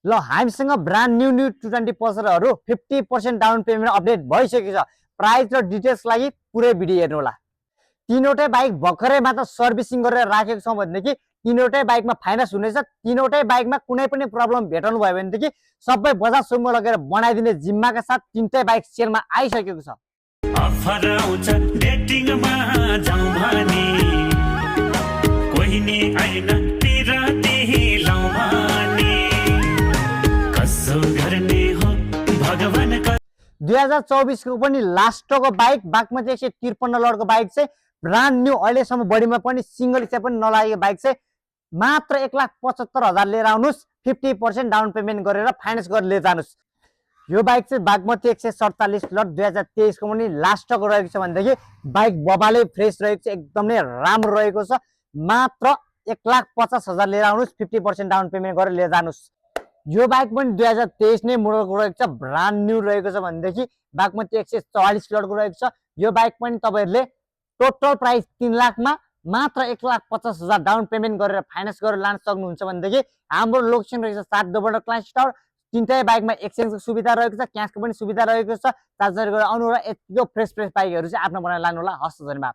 ल हामीसँग brand new 220 पल्सरहरू 50% down payment update भइसकेको छ। प्राइस र डिटेल्स लागि पुरै भिडियो हेर्नु होला। तीनवटै बाइक भर्खरै मात्र सर्भिसिङ गरेर राखेको छौँ भनेदेखि तीनवटै बाइकमा फाइनान्स हुनेछ। तीनवटै बाइकमा कुनै पनि प्रब्लम भेटाउनु भयो भनेदेखि सबै बजाज सोरूममा लगेर बनाइदिने जिम्माका साथ तीनटै बाइक सेलमा आइसकेको छ। अफर आउँछ डेटिङमा जाउँ भने कोही नि आइन पिराती लाउँ भने कसो गर्ने हो भगवान। 2024 को पनि लास्टको बाइक बागमती 153 लडको बाइक चाहिँ ब्रान्ड न्यू, अहिलेसम्म बडीमा पनि सिंगल स्टेप पनि नलागेको बाइक चाहिँ मात्र 1,75,000 लिएर आउनुहोस्। 50% डाउन पेमेन्ट गरेर फाइनान्स गरेर लिएर जानुहोस्। यो बाइक चाहिँ बागमती 147 लट 2023 को पनि लास्टको रहेको छ भनेदेखि बाइक बबाले फ्रेस रहेको छ, एकदमै राम्रो रहेको छ। मात्र 1,50,000 लिएर आउनुहोस्। 50% डाउन पेमेन्ट गरेर लिएर जानुहोस्। यो बाइक पनि 2023 नै मोडलको रहेको छ, ब्रान्ड न्यू रहेको छ भनेदेखि बागमती 144 लटको रहेको छ। यो बाइक पनि तपाईहरुले टोटल प्राइस 3 लाखमा मात्र 1,50,000 डाउन पेमेन्ट गरेर फाइनान्स गरेर लान सक्नुहुन्छ भनेदेखि हाम्रो लोकेसन रहेको छ 7 दोबडा क्लास टावर। तीनटै बाइकमा एक्सचेन्जको सुविधा रहेको छ, क्याशको पनि सुविधा रहेको छ। चार्जर गरेर आउनु र यतिको फ्रेस बाइकहरु चाहिँ आफ्नो बनाएर लानु होला। हस्, धन्यवाद।